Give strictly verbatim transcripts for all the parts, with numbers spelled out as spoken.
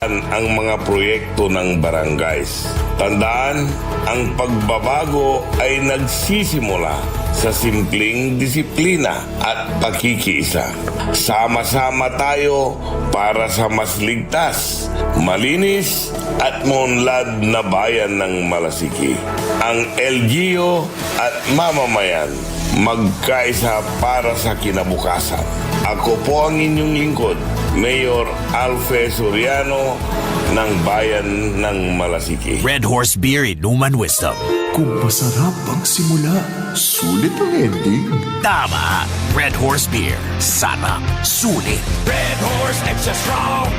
ang mga proyekto ng barangays. Tandaan, ang pagbabago ay nagsisimula sa simpleng disiplina at pakikiisa. Sama-sama tayo para sa mas ligtas, malinis, at maunlad na bayan ng Malasiki. Ang L G U at mamamayan, magkaisa para sa kinabukasan. Ako po ang inyong lingkod, Mayor Alfe Soriano ng Bayan ng Malasiki. Red Horse Beer, Inuman Wisdom. Kung masarap ang simula, sulit ang ending. Tama! Red Horse Beer, sarap, sulit. Red Horse Extra Strong,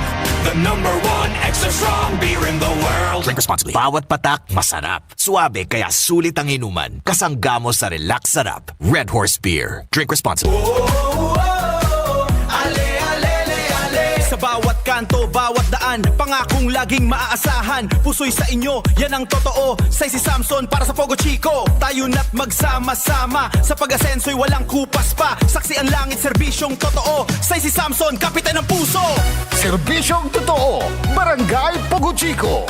the number one extra strong beer in the world. Drink responsibly. Bawat patak, masarap. Suabe, kaya sulit ang inuman. Kasangga mo sa relax sarap. Red Horse Beer. Drink responsibly. Sa bawat kanto, bawat daan, pangakong laging maaasahan. Puso'y sa inyo, yan ang totoo. Say si Samson para sa Pogo Chico. Tayo na't magsama-sama. Sa pag-asenso'y walang kupas pa. Saksi ang langit, serbisyong totoo. Say si Samson, kapitan ng puso. Serbisyong totoo, Barangay Pogo Chico.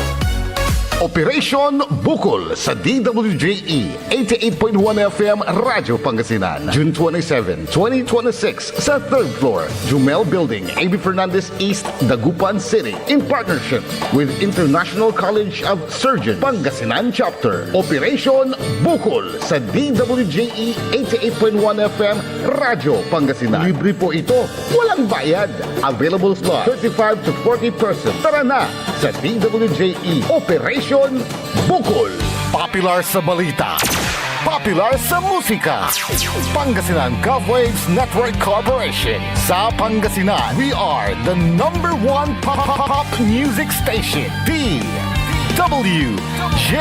Operation Bukol sa D W J E eighty-eight point one F M Radyo Pangasinan, June twenty-seven, twenty twenty-six, sa third floor, Jumel Building, A B Fernandez East, Dagupan City, in partnership with International College of Surgeons Pangasinan Chapter. Operation Bukol sa D W J E eighty-eight point one F M Radyo Pangasinan. Libre po ito. Walang bayad. Available slot, thirty-five to forty persons. Tara na sa D W J E Operation Bukol. Popular sa balita. Popular sa musika. Pangasinan Gov Waves Network Corporation. Sa Pangasinan, we are the number one pop, pop, pop music station. D W J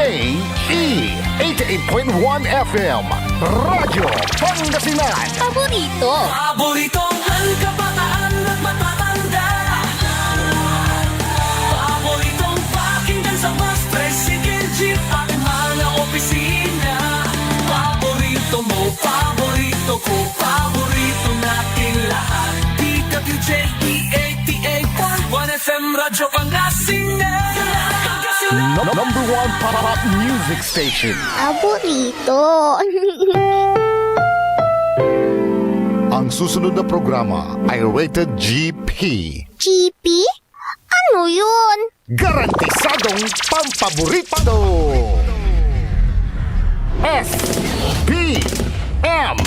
E eighty-eight point one F M. Radyo Pangasinan. Paborito. Paboritong kabataan at matatanda. Paboritong pakinggan sa bus, tricycle, jeep at mga opisina. Paborito mo, paborito ko, paborito natin lahat. D W J E eighty-eight point one F M Radyo Pangasinan. No- number one pop music station. Paborito. Ang susunod na programa ay rated G P. G P? Ano yun? Garantisadong pampaborito! S B M.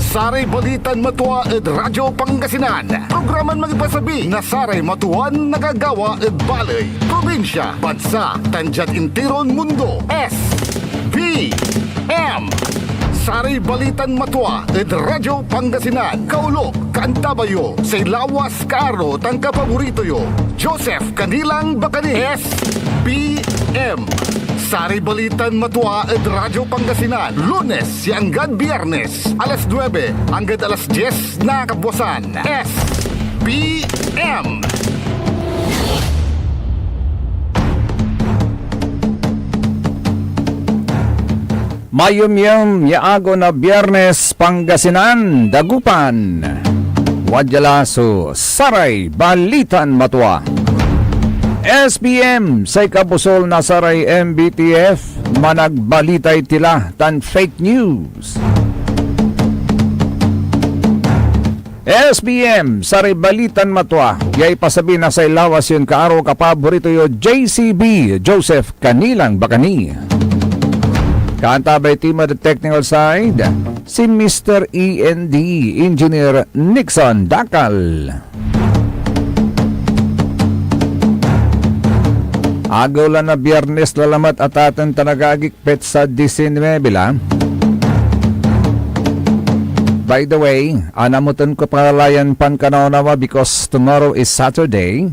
Saray balitan matua ed Radyo Pangasinan. Programan mangipasabi na saray matuan nagagawa ed baley, probinsya, bansa, tan diad intiron mundo. S B M. Saray balitan matua ed Radyo Pangasinan. Kaulok, kaantabay yo, say lawas, kaaro, tan kapaborito yo, Joseph Kanilang Bacani. S B M. Saray balitan matua ed Radyo Pangasinan, Lunes ya anggad Biyernes, alas nuebe anggad alas dies na kabuasan. S B M. Mayemyem ya agew na Biyernes, Pangasinan, Dagupan. Wadya la so saray balitan matua. S B M, say kabusol na saray M B T F, managbalitay tila tan fake news. S B M, saray balitan matua, ya ipasabi na say lawas yon kaaro, kapaborito yo, J C B, Joseph Kanilang Bacani. Kaantabay ti met ed technical side, si Mister E N D, Engineer Nixon Dakal. Agew la na Biyernes la lamet, atateng tan agagik, petsa diesinuebe la. By the way, anamoten ko pa la yan pankanawnawa because tomorrow is Saturday.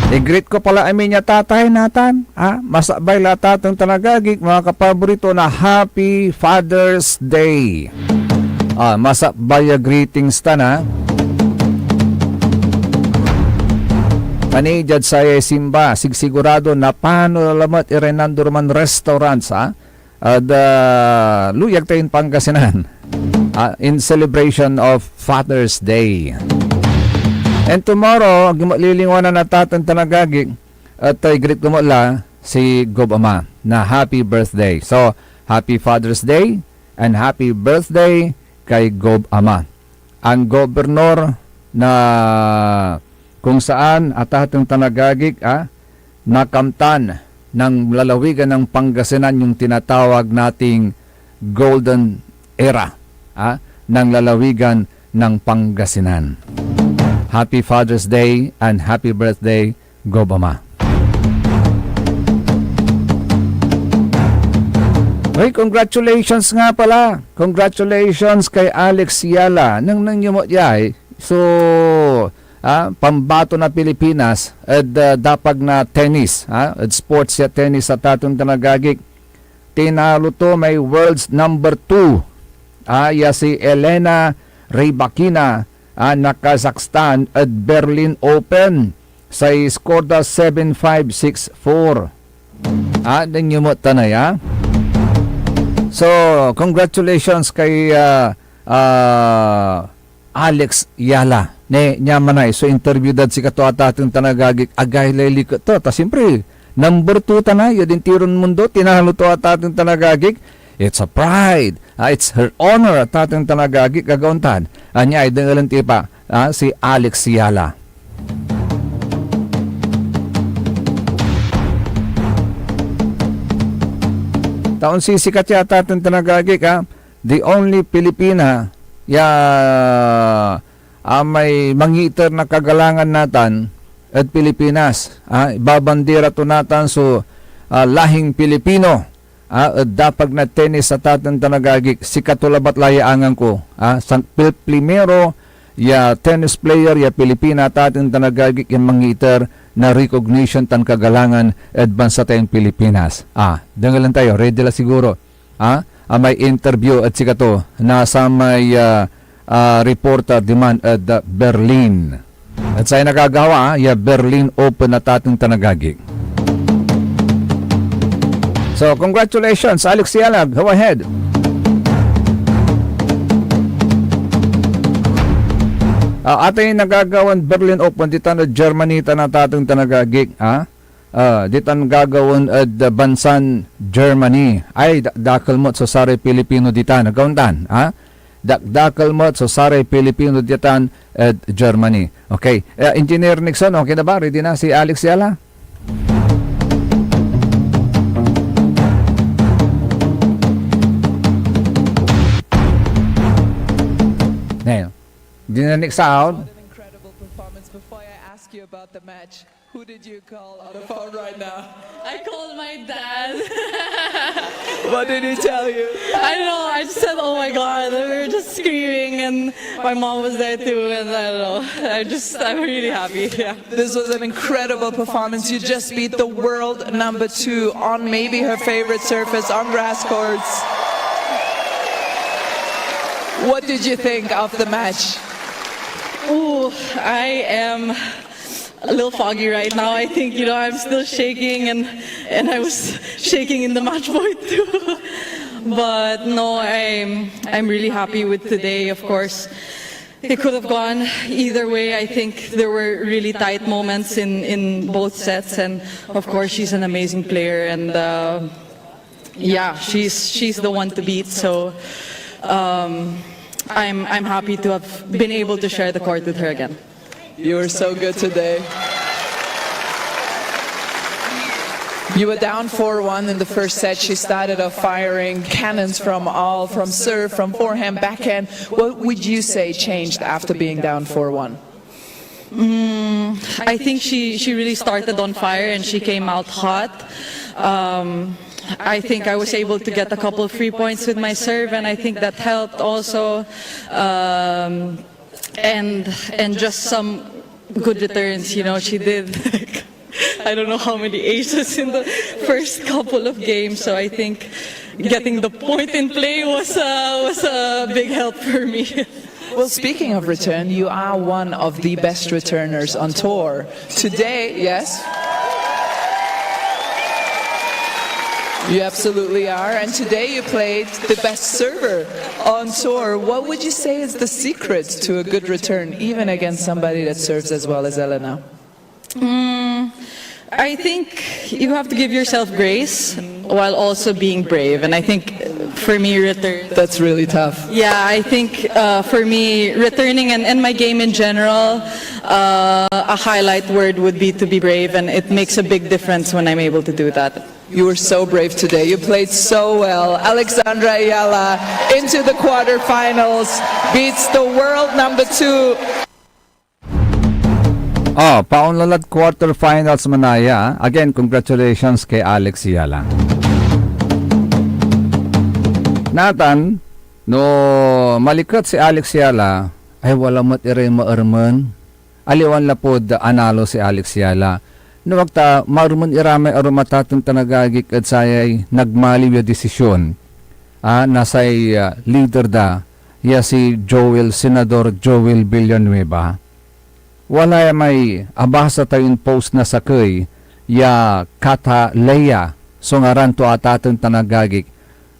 I-greet ko pa la amin ya tatay natan. Ah, masakbay la, atateng tan agagik, mga kapaborito, na Happy Father's Day. Ah, masakbay ya greetings tan, ah. Kani diad sayay simba, sigsigurado napano la lamet iray nandoroman restaurants, ah. Ed, ah, luyag tayon Pangasinan, ah, in celebration of Father's Day. And tomorrow, ag mo lilingwanan a taten tan agagik, et, uh, i-greet ko met la si Gob Ama na happy birthday. So, happy Father's Day and happy birthday kay Gob Ama. Ang gobernador na kung saan, a taten tan agagik, ah, nakamtan ng lalawigan ng Pangasinan yung tinatawag nating golden era, ah, ng lalawigan ng Pangasinan. Happy Father's Day and happy birthday, Gob Ama. Hoy, congratulations nga pala. Congratulations kay Alex Yala. Nengneng yo met ya, eh. So, ah, pambato na Pilipinas ed, ah, dapag na tennis, ah, ed sports ya tennis a taten tan agagik. Tinalo to may world's number two, ah, ya si Elena Rybakina, ah, na Kazakhstan ed Berlin Open. Say score da seven five, six four. Ah, nengneng yo met ta naya. So, congratulations kay, ah, ah, Alex Yala. Ne, nia manay so interview dad sikato a taten tan agagik, agay lay liket to. Ta siyempre, number two ta na, ya din tiron mundo, tinalo to a taten tan agagik. It's a pride. Ah, it's her honor a taten tan agagik, gagawan tan. Ania ay dengelen ti pa, ah, si Alex Yala. Ta onsisikat ya a taten tan agagik, ah. The only Filipina ya, ah, may mangiiter na kagalangan natan ed Pilipinas. Ah, ibabandera to natan so, ah, lahing Pilipino, ah, ed dapag na tennis a taten tan agagik. Sikato labat la ya angan ko, ah, san-, pil-, primero ya tennis player ya Pilipina a taten tan agagik ya mangiiter na recognition tan kagalangan ed bansa tayon Pilipinas. Ah, dengelen tayo, ready la siguro. Ah, amay interview ed sikato na samay, ah, ah, reporter diman ed, ah, Berlin. Et say nagagawa, ah, ya Berlin Open a taten tan agagik. So, congratulations, Alex Yala. Go ahead. Ah, atay nagagawan Berlin Open ditan ed Germany tan a taten tan agagik, ah? Ah, ditan gagawaen ed, ah, bansan Germany. Ay, da-, dakel met so saray Pilipino ditan. Agawan tan, ha? Dakdakel met so saray Pilipino ditan ed Germany. Okay. Eh, Engineer Nixon, okay na ba? Ready na si Alex Yala? Ngayon, dynamic sound. What an incredible performance. Before I ask you about the match, who did you call on the phone right now? I called my dad. What did he tell you? I don't know. I just said, "Oh my God." We were just screaming, and my mom was there too. And I don't know. I just, I'm really happy. Yeah. This was an incredible performance. You just beat the world number two on maybe her favorite surface, on grass courts. What did you think of the match? Ooh, I am a little foggy right now. I think, you know, I'm still shaking, and, and I was shaking in the match point too. But no, I'm, I'm really happy with today, of course. It could have gone either way. I think there were really tight moments in, in both sets, and of course, she's an amazing player, and, uh, yeah, she's, she's the one to beat. So, um, I'm, I'm happy to have been able to share the court with her again. You were so good today. You were down four one in the first set. She started off firing cannons from all, from serve, from forehand, backhand. What would you say changed after being down four one? Mm, I think she, she really started on fire and she came out hot. Um, I think I was able to get a couple of free points with my serve, and I think that helped also. Um, and, and just some good returns, you know, she did, like, I don't know how many aces in the first couple of games, so I think getting the point in play was, uh, was a big help for me. Well, speaking of return, you are one of the best returners on tour. Today, yes? You absolutely are. And today you played the best server on tour. What would you say is the secret to a good return, even against somebody that serves as well as Elena? Mm, I think you have to give yourself grace while also being brave. And I think for me, return. That's really tough. Yeah, I think uh, for me, returning and, and my game in general, uh, a highlight word would be to be brave, and it makes a big difference when I'm able to do that. You were so brave today. You played so well. Alexandra Ayala into the quarterfinals, beats the world number two. Oh, paonlalad quarterfinals manaya. Again, congratulations kay Alex Ayala. Natan, no maliket si Alex Ayala, ay wala met iray maermen. Aliwan lapud analo si Alex Ayala. No agta, maermen iramay arum a taten tan agagik ed sayay nagmaliw ya desisyon, a, na say, ah, leader da, ya si Joel, Senador Joel Villanueva. Wala ya may abasa tayon post na sakey ya Cataleya so ngaran to a taten tan agagik,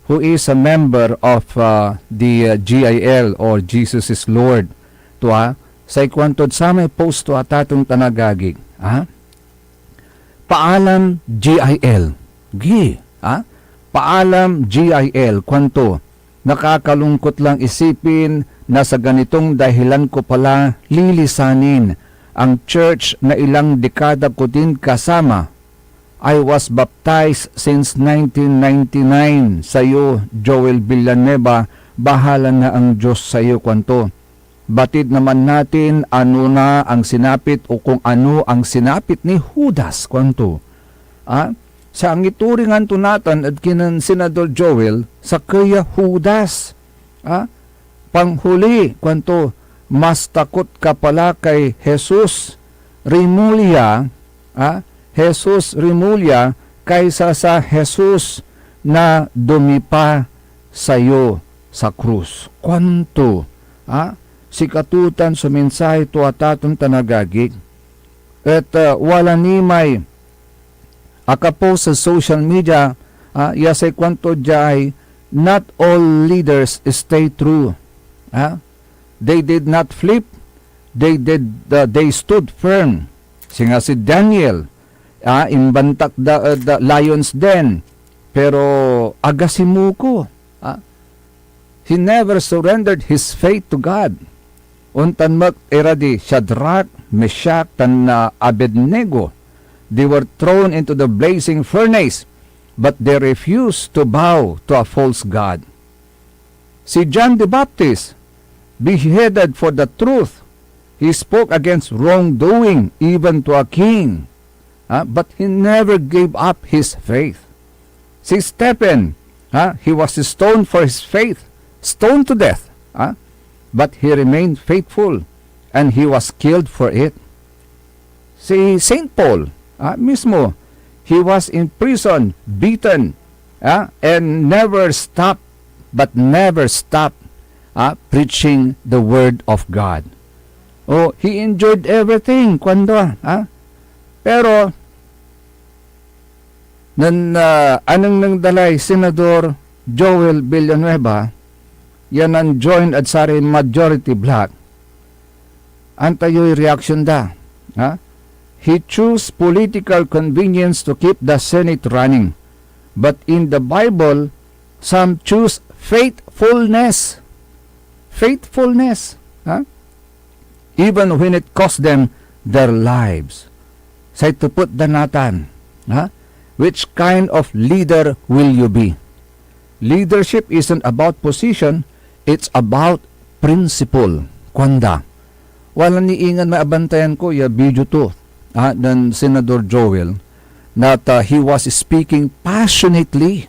who is a member of, uh, the, uh, G I L or Jesus is Lord. Tua, say kuantod samay post to a taten tan agagik, ha? Paalam G I L. Gi, ha? Paalam G I L, kuanto, "Nakakalungkot lang isipin na sa ganitong dahilan ko pala lilisanin ang church na ilang dekada ko din kasama. I was baptized since nineteen ninety-nine. Sayo, Joel Villanueva, bahala na ang Diyos sayo," kuanto. Batid naman natin ano na ang sinapit o kung ano ang sinapit ni Judas, kuanto. Ah, sa angituringan to natan ed kinen Senador Joel, sakey ya Judas. Ah, panghuli, kuanto, "Mas takot ka pala kay Jesus Remulla, ah, Jesus Remulla, kaysa sa Jesus na dumipa sayo sa krus." Kuanto, ah, sikatotan so mensahe to a taten tan agagik. Et, ah, wala ni may akapost sa social media, ah, ya say kuanto diay, "Not all leaders stay true." Ah, they did not flip, they did, ah, they stood firm. Singa si Daniel, ah, imbantak da ed, ah, lion's den, pero agasimuko. Ah, he never surrendered his faith to God. Ontan met ira di Shadrach, Meshach, tan, ah, Abednego. They were thrown into the blazing furnace, but they refused to bow to a false god. Si John the Baptist, beheaded for the truth, he spoke against wrongdoing, even to a king. Ah, but he never gave up his faith. Si Stephen, ah, he was stoned for his faith, stoned to death, ah, but he remained faithful and he was killed for it. Si Saint Paul, ah, mismo, he was in prison, beaten, ah, and never stopped, but never stopped, ah, preaching the word of God. Oh, he enjoyed everything, kuando, ah. Pero, nen, ah, anengneng da lay Senador Joel Villanueva, ya nan-join ed saray majority bloc, antayoy reaksyon da, ha? "He chose political convenience to keep the Senate running. But in the Bible, some choose faithfulness." Faithfulness, ha? Even when it cost them their lives. Say tepet da natan, ha? "Which kind of leader will you be?" Leadership isn't about position, it's about principle. Kuanda, wala ni ingen may abantayan ko ya video to, ah, nen Senador Joel, that, uh, he was speaking passionately.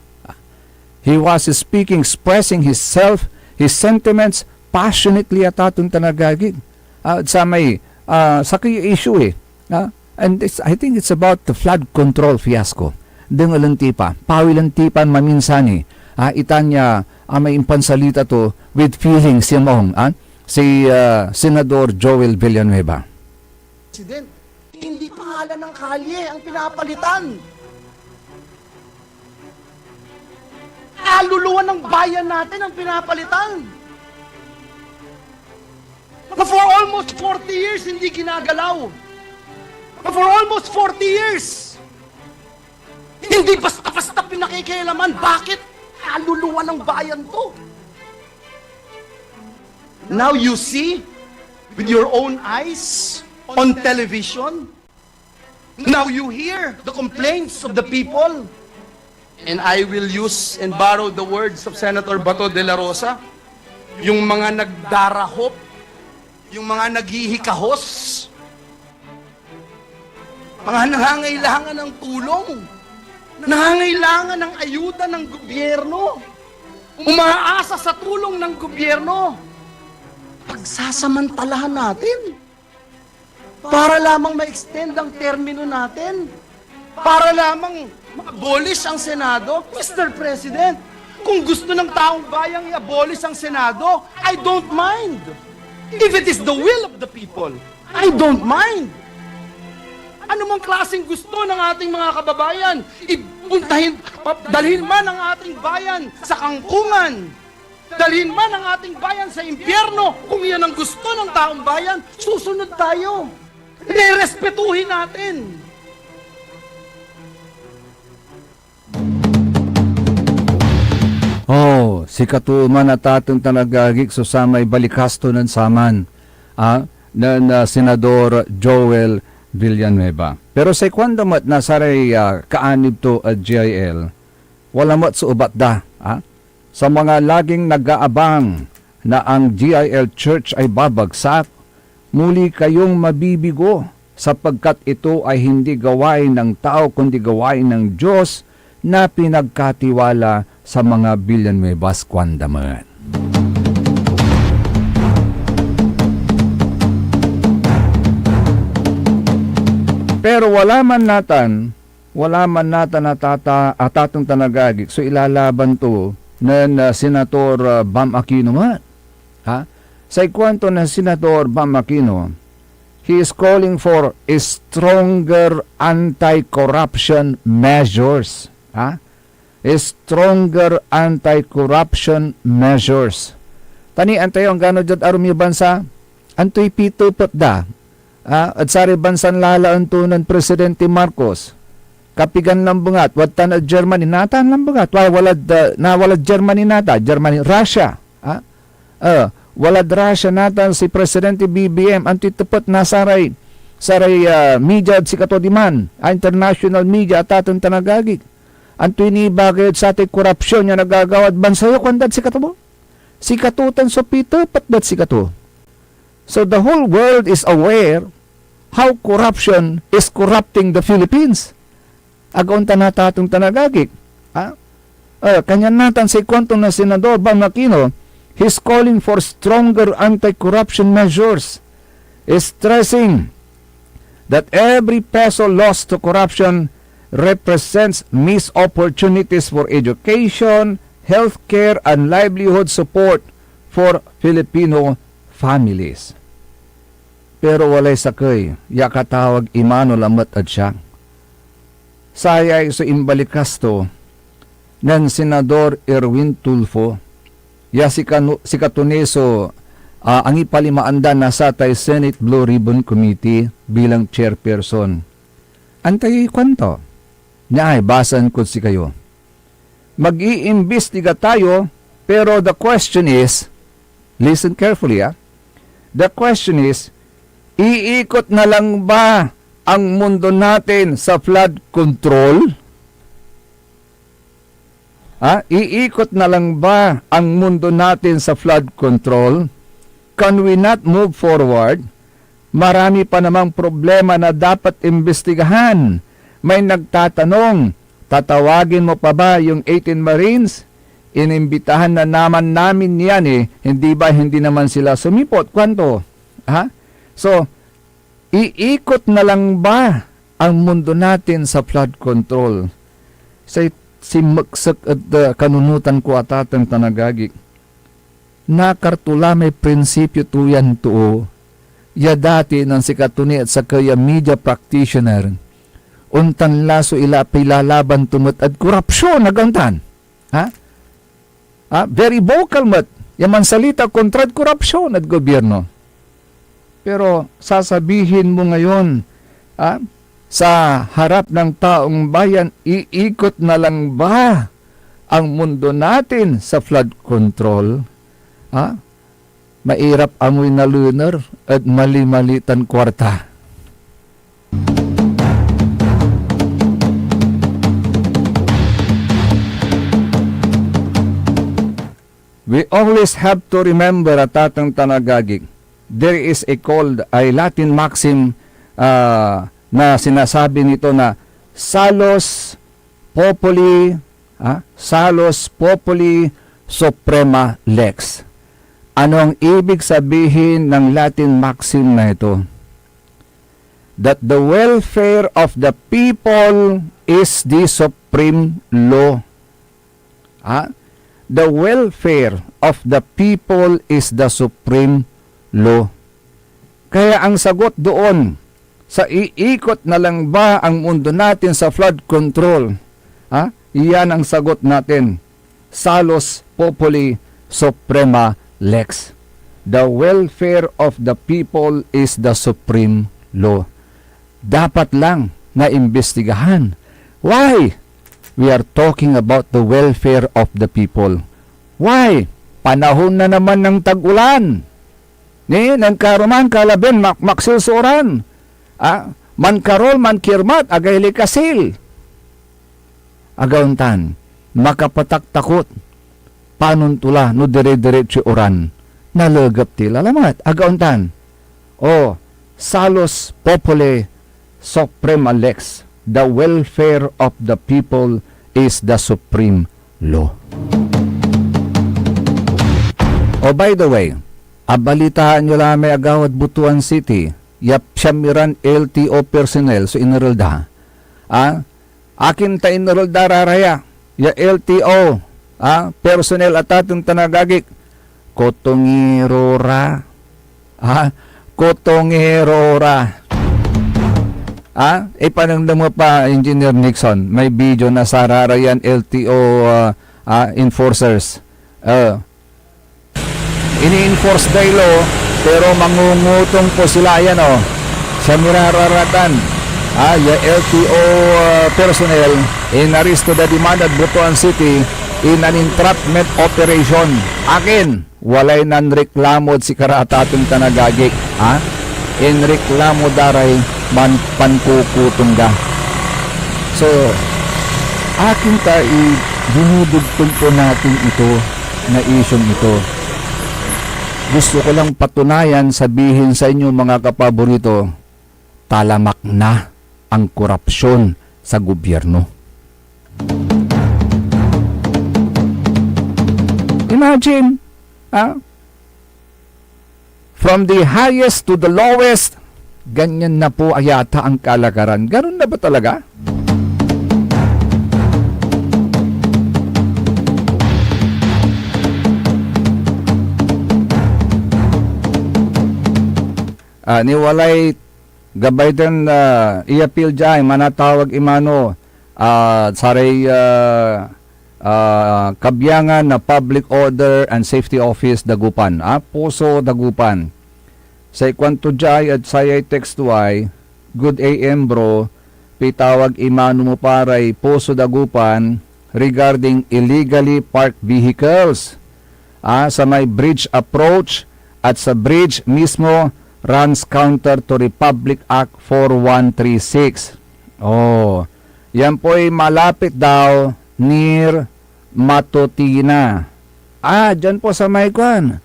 He was speaking, expressing himself, his sentiments passionately, a taton tan agagik. Ah, samay, ah, sakey ya issue, eh. Ah, and it's, I think it's about the flood control fiasco. Dengelen ti pa, pawilen ti pan maminsani, ah, itan ya, ah, may impansalita to with feelings ya maong, ah, si, ah, Senador Joel Villanueva. President, hindi pangalan ng kalye ang pinapalitan. Kaluluwa ng bayan natin ang pinapalitan. Na for almost forty years, hindi ginagalaw. Na for almost forty years, hindi basta-basta pinakikialaman. Bakit? Kaluluwa ng bayan to. Now you see with your own eyes on television. Now you hear the complaints of the people. And I will use and borrow the words of Senator Bato de la Rosa. Yung mga nagdarahop, yung mga naghihikahos, mga nangangailangan ng tulong, nangangailangan ng ayuda ng gobyerno, umaasa sa tulong ng gobyerno, pagsasamantalahan natin para lamang ma-extend ang termino natin, para lamang ma-abolish ang Senado. Mister President, kung gusto ng taong bayang i-abolish ang Senado, I don't mind. If it is the will of the people, I don't mind. Anumang klaseng gusto ng ating mga kababayan, ipuntahin, dalhin man ang ating bayan sa kangkungan, dalhin man ang ating bayan sa impyerno, kung iyan ang gusto ng taong bayan, susunod tayo. Rerespetuhin natin. Oh, sikato man a tateng tan agagik so samay balikasto nen saman, ah, nen, ah, Senador Joel Villanueva. Pero say kuanda met na saray, ah, kaanib to ed G I L, wala met so ebat da, ah. Sa mga laging nag-aabang na ang G I L Church ay babagsak, muli kayong mabibigo, sapagkat ito ay hindi gawain ng tao, kundi gawain ng Diyos na pinagkatiwala sa mga Villanuevas, kuanda met. Pero wala man natan, wala man natan a tata-, a tateng tan agagik so ilalaban to nen, ah, Senator, ah, Bam Aquino met. Ha? Say kuanto na Senador Bam Aquino, he is calling for stronger anti-corruption measures. Ha? Stronger anti-corruption measures. Tanian tayo anggano diad arum ya bansa, antoy pitepet da, ah, ed saray bansan lalaen to nen Presidente Marcos. Kapigan lambengat, wadtan ed Germany, natan lambengat, wa-, walad, ah, nawalad Germany natan, Germany, Russia, ah, ah, walad Russia natan si Presidente B B M, antoy tepet na saray, saray, ah, media ed sikato diman, ah, international media, a tateng tan agagik? Antoy nibagay ed satay korapsion ya nagagawad bansa yo, kuandad sikato? Sikato tan so pitepet dad sikato. So the whole world is aware how corruption is corrupting the Philippines. Aga ontan a tateng tan agagik. Ha? Ah, kanyan natan say kuanto na Senador Bam Aquino, he's calling for stronger anti-corruption measures, stressing that every peso lost to corruption represents missed opportunities for education, healthcare, and livelihood support for Filipino families. Pero walay sakey ya akatawag imano lamet ed siak. Sayay so imbalikas to nen Senador Erwin Tulfo, ya sikano-, sikato ni so, ah, angipalimaan da na satay Senate Blue Ribbon Committee bilang chairperson. Antayoy kuanto? Niay, basaen kod sikayo. Mag-iimbestiga tayo, pero the question is, listen carefully, ah. The question is, iikot na lang ba ang mundo natin sa flood control? Ha? Iikot na lang ba ang mundo natin sa flood control? Can we not move forward? Marami pa namang problema na dapat imbestigahan. May nagtatanong, tatawagin mo pa ba yung eighteen Marines? Inimbitahan na naman namin yan eh. Hindi ba, hindi naman sila sumipot? Kuanto? Ha? So, iikot na lang ba ang mundo natin sa flood control? Say, simeksek ed, uh, kanunotan ko, a tateng tan agagik. Nakarto la may prinsipyo to yan too, ya dati nen sikato ni et sakey a media practitioner, ontan la so ila-, pilalaban to met ed korupsyon, aga ontan. Ha? Ah, very vocal met ya mansalita kontrad korupsyon ed gobyerno. Pero sasabihin mo ngayon, ah, sa harap ng taong bayan, iikot na lang ba ang mundo natin sa flood control? Ah, mairap amoy nalener ed mali-mali tan kuarta. We always have to remember, atateng tan agagik, there is a called, a Latin maxim, ah, na sinasabi nito na "Salus populi, ah, salus populi suprema lex." Ano ang ibig sabihin ng Latin maxim na ito? That the welfare of the people is the supreme law. Ah, the welfare of the people is the supreme law. Kaya ang sagot doon sa "iikot na lang ba ang mundo natin sa flood control?" Ha? Iyan ang sagot natin. "Salus populi suprema lex." The welfare of the people is the supreme law. Dapat lang na imbestigahan. Why? We are talking about the welfare of the people. Why? Panahon na naman ng tag-ulan. Ni, nen karuman, kalabin, mak-, maksil so uran. Ah, mankarol, mankirmat, agay likasil. Agaon tan, makapataktakot. Panon to la no dire-diretso uran? Nalegep ti lalamet. Agaon tan. O, "Salus populi suprema lex." The welfare of the people is the supreme law. Oh, by the way, abalitaan yo la may agawad Butuan City, ya siam iran L T O personnel so inerel da. Ah, akin ta inerel da ra raya, ya L T O, ah, personnel, atateng tan agagik? Kotongero ra. Ah, kotongero ra. Ah, ipanengneng mo pa, Engineer Nixon, may video na sararayan L T O, ah, ah, enforcers. Ah, ini-enforce day law, pero mangungutong po sila, ayan, oh. Siam ira ra ratan, ah, ya L T O, ah, personnel, inaresto da diman ed Butuan City in an entrapment operation. Akin, walay nanreklamo ed sikara, atateng tan agagik, ha? Inreklamo da ray man-, pankukutong da. So, akin ta i-, dinudugtong po natin ito na isyung ito. Gusto ko lang patunayan, sabihin sa inyo, mga kapaborito, talamak na ang korupsyon sa gobyerno. Imagine, ah, from the highest to the lowest, ganyan na po ayata ang kalakaran. Ganun na ba talaga? Ah, ni walay gabay den, ah, iyapil diay manatawag imano, ah, saray, ah, ah, kabiangan na Public Order and Safety Office Dagupan, ah, POSO Dagupan. Say kuanto diay ed sayay text to ay, "Good A M, bro. Pitawag imano mo pa ray POSO Dagupan regarding illegally parked vehicles, ah, sa may bridge approach at sa bridge mismo runs counter to Republic Act four one three six." Oh, yan po'y malapit daw near Matutina. Ah, dyan po sa may kwan.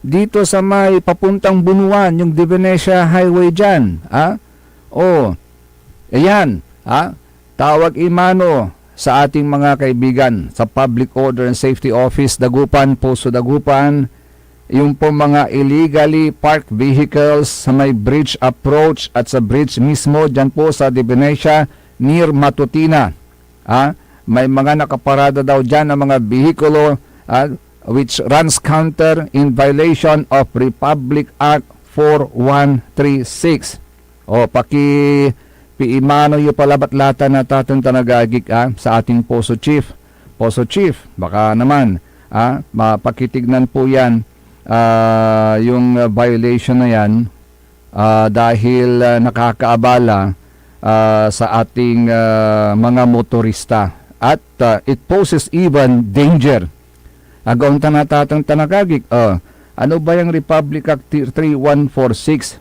Dito sa may papuntang Bunuan, yung De Venecia Highway dyan. Ah? Oh, ayan. Ah? Tawag imano sa ating mga kaibigan sa Public Order and Safety Office, Dagupan, POSO Dagupan, yung po mga illegally parked vehicles sa may bridge approach at sa bridge mismo, dyan po sa De Venecia, near Matutina. Ah, may mga nakaparada daw dyan na mga bihikulo, ah, which runs counter in violation of Republic Act four one three six. O, paki-, piimano yo pa labat la tan, atateng tan agagik, ah, sa ating POSO Chief. POSO Chief, baka naman, Ah, mapakitignan po yan, ah, yung, ah, violation na yan, ah, dahil, ah, nakakaabala, ah, sa ating, ah, mga motorista. At, ah, it poses even danger. Agaon ta natatang tanagagik, ah, ano ba yung Republic Act three one four six?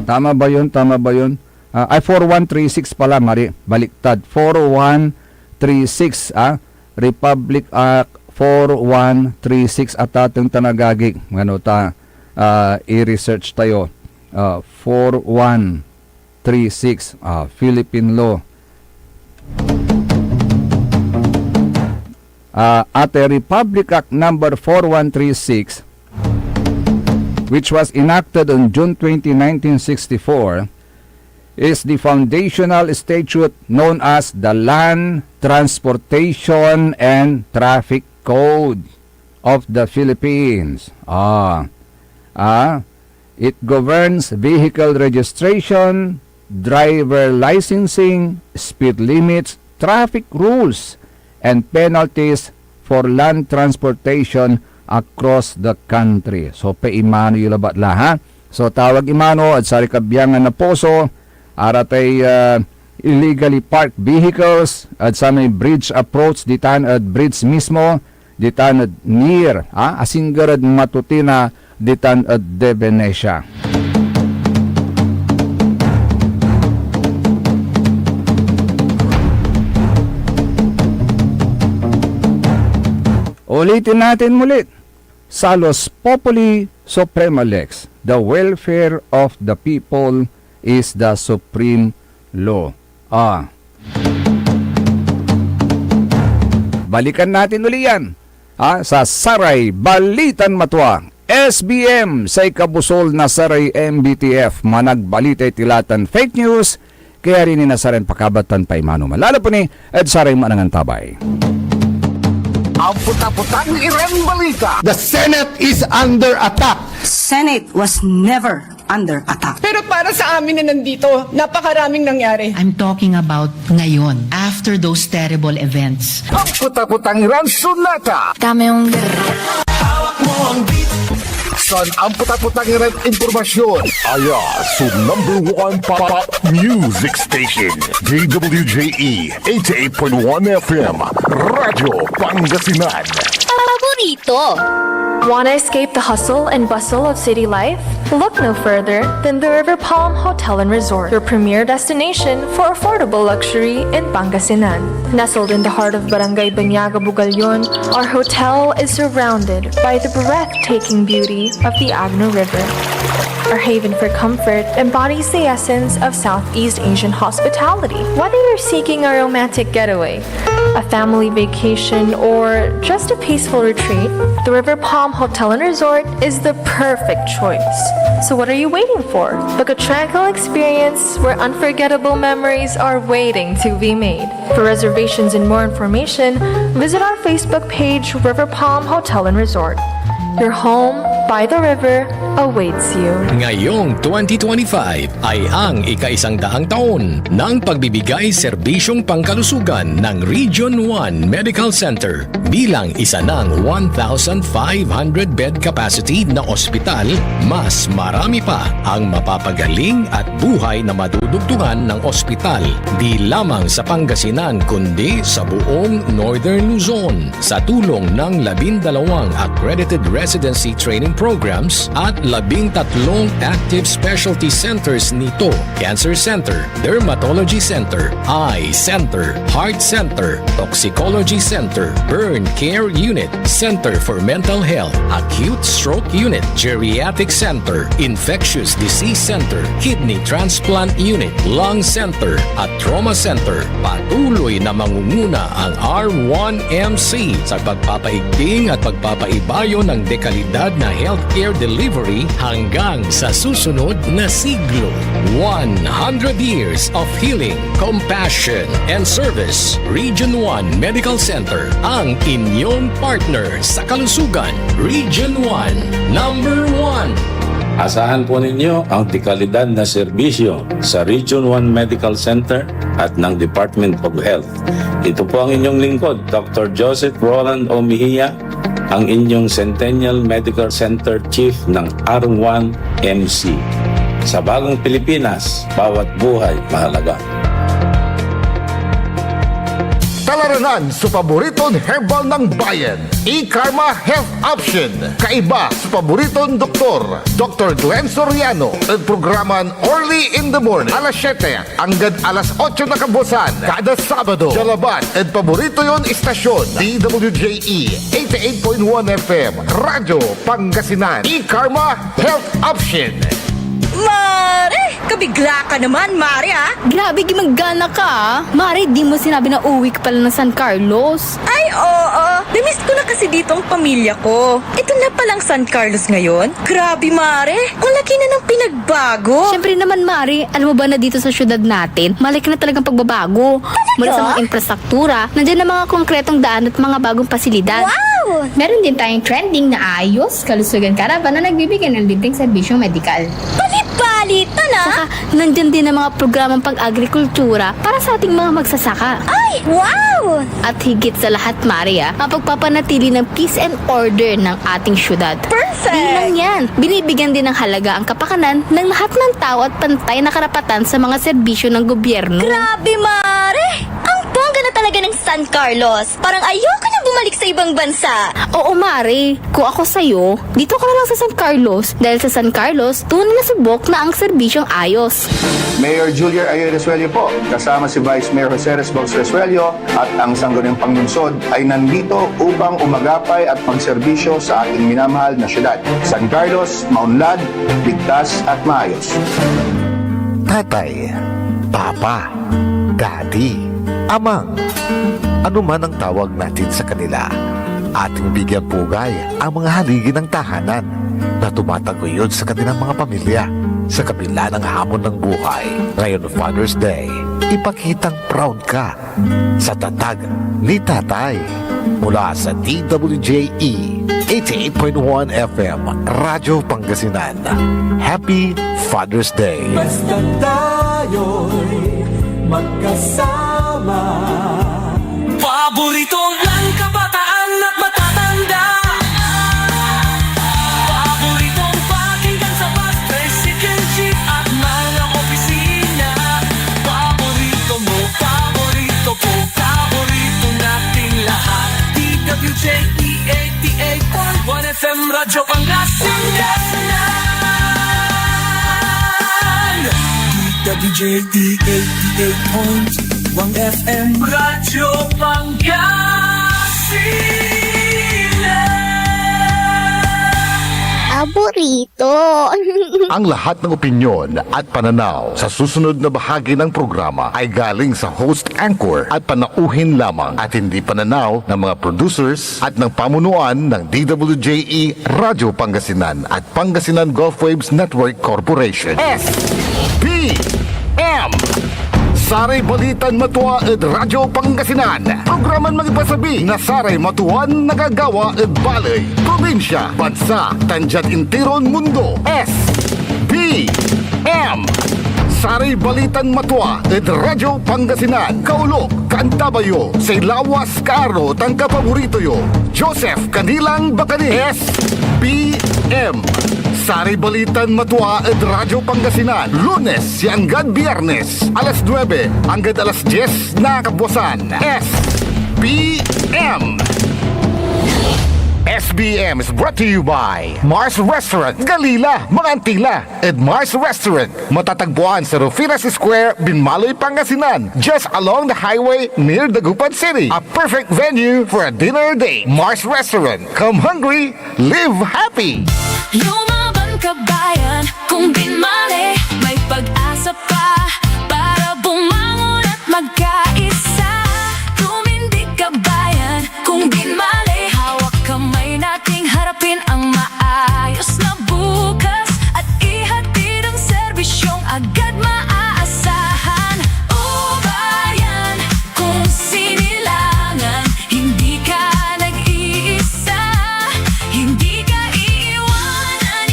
Tama ba yun? Tama ba yun? Ah, ay, four one three six pala, mali. Baliktad. Four one three six, ah. Republic Act four one three six, atateng tanagagik. Ano ta, ah, i-research tayo. Ah, four one three six, ah, Philippine law. Ah, at the Republic Act number four one three six, which was enacted on June twenty, nineteen sixty-four, is the foundational statute known as the Land Transportation and Traffic Code of the Philippines. Ah, ah, it governs vehicle registration, driver licensing, speed limits, traffic rules, and penalties for land transportation across the country. So, paimano yo labat la, ha? So, tawag imano ed saray kabiangan na poso, aratay, ah, illegally parked vehicles, ed samay bridge approach ditan ed bridge mismo, ditan ed near, ah, asingger ed Matutina, ditan ed De Venecia. Ulitin natin muli, Salus Populi Suprema Lex, the welfare of the people is the supreme law. Ah. Balikan natin uli yan, ha, sa saray balitan matua. S B M, say kabusol na saray M B T F, managbalitay tila tan fake news, kaya rin na saray pakabatan paimano. Malalo po ni, ed saray manangan tabay. Ampot-apotang Iran Balita. The Senate is under attack. Senate was never under attack. Pero para sa amin na nandito, napakaraming nangyari. I'm talking about ngayon, after those terrible events. Ampot-apotang Iran Sonata. Dame yung San ampot-apotang Iran impormasyon. Aya so number one pop music station, D W J E eighty-eight point one F M, Radyo Pangasinan. Paborito. Want to escape the hustle and bustle of city life? Look no further than the River Palm Hotel and Resort, your premier destination for affordable luxury in Pangasinan. Nestled in the heart of Barangay Banyaga, Bugallon, our hotel is surrounded by the breathtaking beauty of the Agno River, our haven for comfort embodies the essence of Southeast Asian hospitality. Whether you're seeking a romantic getaway, a family vacation, or just a peaceful retreat, the River Palm Hotel and Resort is the perfect choice. So what are you waiting for? Book a tranquil experience where unforgettable memories are waiting to be made. For reservations and more information, visit our Facebook page, River Palm Hotel and Resort. Your home by the river awaits you. Ngayong twenty twenty-five ay ang ikaisang daang taon ng pagbibigay serbisyong pangkalusugan ng Region one Medical Center. Bilang isa ng one thousand five hundred bed capacity na ospital, mas marami pa ang mapapagaling at buhay na madudugtungan ng ospital, di lamang sa Pangasinan, kundi sa buong Northern Luzon. Sa tulong ng labindalawang accredited residency training programs at labintatlong active specialty centers nito, Cancer Center, Dermatology Center, Eye Center, Heart Center, Toxicology Center, Burn Care Unit, Center for Mental Health, Acute Stroke Unit, Geriatric Center, Infectious Disease Center, Kidney Transplant Unit, Lung Center, at Trauma Center. Patuloy na mangunguna ang R one M C sa pagpapaigting at pagpapaibayo ng dekalidad na healthcare delivery hanggang sa susunod na siglo. One hundred years of healing, compassion, and service. Region one Medical Center, ang inyong partner sa kalusugan. Region one, number one. Asahan po ninyo ang dekalidad na serbisyo sa Region one Medical Center at ng Department of Health. Ito po ang inyong lingkod, Doctor Joseph Roland O. Mejia, ang inyong Centennial Medical Center Chief ng R one M C. Sa bagong Pilipinas, bawat buhay mahalaga. Talaranan so paboriton herbal ng bayan, E-Karma Health Option. Kaiba so paboriton doktor, Doktor Glenn Soriano, ed programan Early in the Morning, alas siete anggad alas otso na kabuasan, kada Sabado. Diad labat ed paborito yon istasyon, D W J E eighty-eight point one F M, Radyo Pangasinan. E-Karma Health Option. Mare! Kabigla ka naman, Mare, ah! Grabe, gimanggana ka, ah! Mare, di mo sinabi na uwi ka pala ng San Carlos. Ay, oo. Namiss ko na kasi dito ang pamilya ko. Ito na palang San Carlos ngayon. Grabe, Mare. Ang laki na ng pinagbago. Siyempre naman, Mare. Alam mo ba na dito sa syudad natin, malaki na talagang pagbabago. Talaga? Mula sa mga infrastruktura, nandiyan na mga konkretong daan at mga bagong pasilidad. Wow! Meron din tayong trending na Ayos Kalusugan Caravan na nagbibigay ng libreng serbisyong medikal. Bali-bali, tana? Saka, nandiyan din ang mga programang pag-agrikultura para sa ating mga magsasaka. Ay, wow! At higit sa lahat, Mare, ah, mapagpapanatili ng peace and order ng ating syudad. Perfect! Di lang yan, binibigyan din ng halaga ang kapakanan ng lahat ng tao at pantay na karapatan sa mga serbisyo ng gobyerno. Grabe, Mare! Ang bongga na talaga ng San Carlos! Parang ayoko na bumalik sa ibang bansa! Oo, Mare. Kung ako sa'yo, dito ka na lang sa San Carlos, dahil sa San Carlos, tunay na subok na ang serbisyong ayos. Mayor Julier Ayoy Resuello po, kasama si Vice Mayor Jose Resbos Resuello at ang sangguniang panlungsod ay nandito upang umagapay at magserbisyo sa ating minamahal na syudad. San Carlos, maunlad, ligtas at maayos. Tatay, papa, daddy, amang, anuman ang tawag natin sa kanila, ating bigyan pugay ang mga haligi ng tahanan na tumataguyod sa kanilang mga pamilya sa kabila ng hamon ng buhay. Ngayon, Father's Day, ipakitang proud ka sa tatag ni Tatay. Mula sa D W J E eighty-eight point one F M, Radyo Pangasinan. Happy Father's Day! Basta tayo'y magkasama. Paborito ng kabataan at matatanda. Paboritong pakinggan sa bus, tricycle, jeep at mga opisina. Paborito mo, paborito ko, paborito nating lahat. D W J E eighty-eight point one F M Radyo Pangasinan. D W J E eighty-eight point one F M Radyo Pangasinan. Paborito. Ang lahat ng opinyon at pananaw sa susunod na bahagi ng programa ay galing sa host anchor at panauhin lamang at hindi pananaw ng mga producers at ng pamunuan ng D W J E Radyo Pangasinan at Pangasinan Gulf Waves Network Corporation. S P M. Saray balitan matua ed Radyo Pangasinan. Programan mangipasabi na saray matuan nagagawa ed baley, probinsya, bansa, tan diad intiron mundo. S P M. Saray balitan matua ed Radyo Pangasinan. Kaolop, kaantabayo, say lawas, kaaro, tan kapaborito yo, Joseph Kanilang Bacani. S P M. Saray balitan matua ed Radyo Pangasinan, Lunes ya anggad Biyernes, alas nuebe anggad alas dies na kabuasan. S P M. S B M is brought to you by Mars Restaurant, Galila, mga Antila, ed Mars Restaurant. Matatagpuan sa Rufinas Square, Binmaloy, Pangasinan, just along the highway near Dagupan City. A perfect venue for a dinner date. Mars Restaurant. Come hungry, live happy. Lumaban, kabayan, kung binmali, may pag-asa pa para bumangon at magkaisa. Tumindig, kabayan, kung binmali, hawak kamay nating harapin ang maayos na bukas at ihatid ang serbisyong agad maaasahan. O bayan, kung sinilangan, hindi ka nag-iisa, hindi ka iiwanan,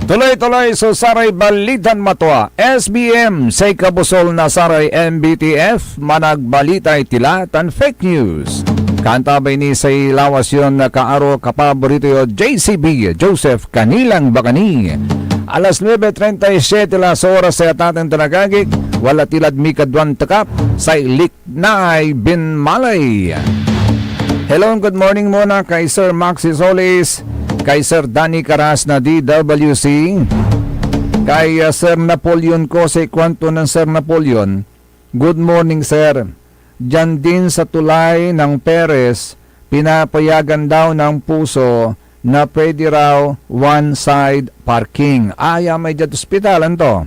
Tuloy-tuloy so saray balitan matua. S B M, say kabusol na saray M B T F, managbalitay tila tan fake news. Kaantabay ni say lawas yon kaaro, kapaborito yo, J C B, Joseph Canilang Bacani. Alas nuebe treinta y siete la so oras ya atateng tan agagik, wala tilad mikadwan tekap, say lik- Nay Binmalay. Hello, good morning muna kay Sir Maxi Solis, kay Sir Danny Caras na D W C, kay, ah, Sir Napoleon Cose. Kuanto nen Sir Napoleon, "Good morning, sir. Diyan din sa tulay ng Perez, pinapayagan daw ng puso na pwede raw one-side parking." Aya may diad ospital, anto?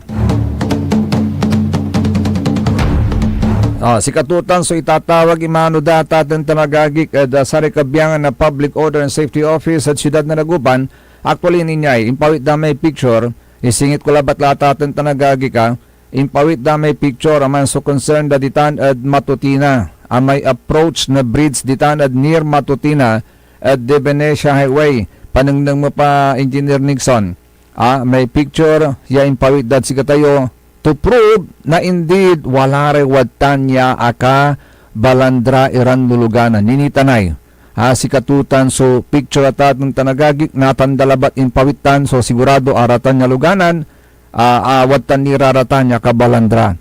Ah, sikatotan so itatawag imano da, atateng tan agagik, ed, ah, saray kabiangan na Public Order and Safety Office ed Siudad na Dagupan. Actually, ninyay impawit da may picture, isingit ko labat la, atateng tan agagik, ah. Impawit da may picture, aman so concern da ditan ed Matutina, amay approach na bridge ditan ed near Matutina, ed De Venecia Highway. Panengneng mo pa, Engineer Nixon. Ah, may picture ya impawit dad sikatayo to prove na indeed wala ray wadtan ya akabalandra iran luluganan. Ninitanay. Ah, sikatotan so picture, atateng tan agagik, natan da labat impawit tan, so sigurado aratan ya luganan, ah, ah, wadtan ni raratan ya akabalandra.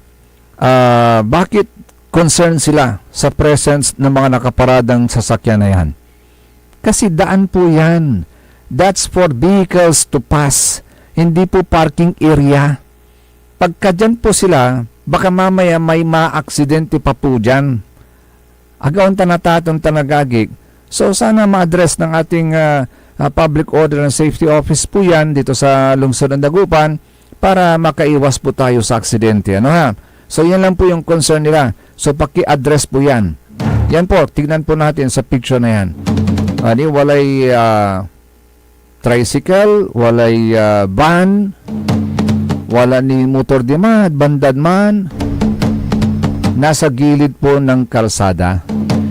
Ah, bakit concerned sila sa presence ng mga nakaparadang sasakyan na yan? Kasi daan po yan. That's for vehicles to pass. Hindi po parking area. Pagka dyan po sila, baka mamaya may maaksidente pa po dyan. Agawan tan, atateng tan agagik. So, sana ma-address ng ating, ah, ah, Public Order and Safety Office po yan dito sa lungsod ng Dagupan para makaiwas po tayo sa aksidente. Ano ha? So, yan lang po yung concern nila. So, paki-address po yan. Yan po, tignan po natin sa picture na yan. Ani, walay, ah, tricycle, walay, ah, van, wala ni motor diman, bandad man. Nasa gilid po ng kalsada.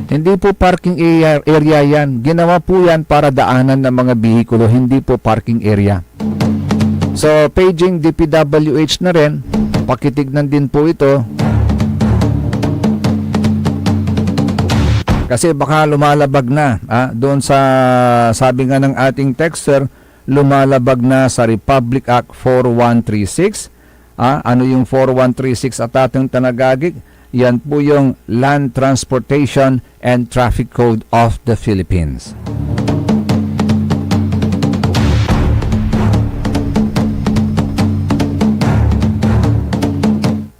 Hindi po parking area, area yan. Ginawa po yan para daanan ng mga bihikulo, hindi po parking area. So, paging D P W H na rin, pakitignan din po ito. Kasi baka lumalabag na, ah, doon sa sabi nga ng ating texter, lumalabag na sa Republic Act four one three six. Ah, ano yung four one three six, atateng tan agagik? Yan po yung Land Transportation and Traffic Code of the Philippines.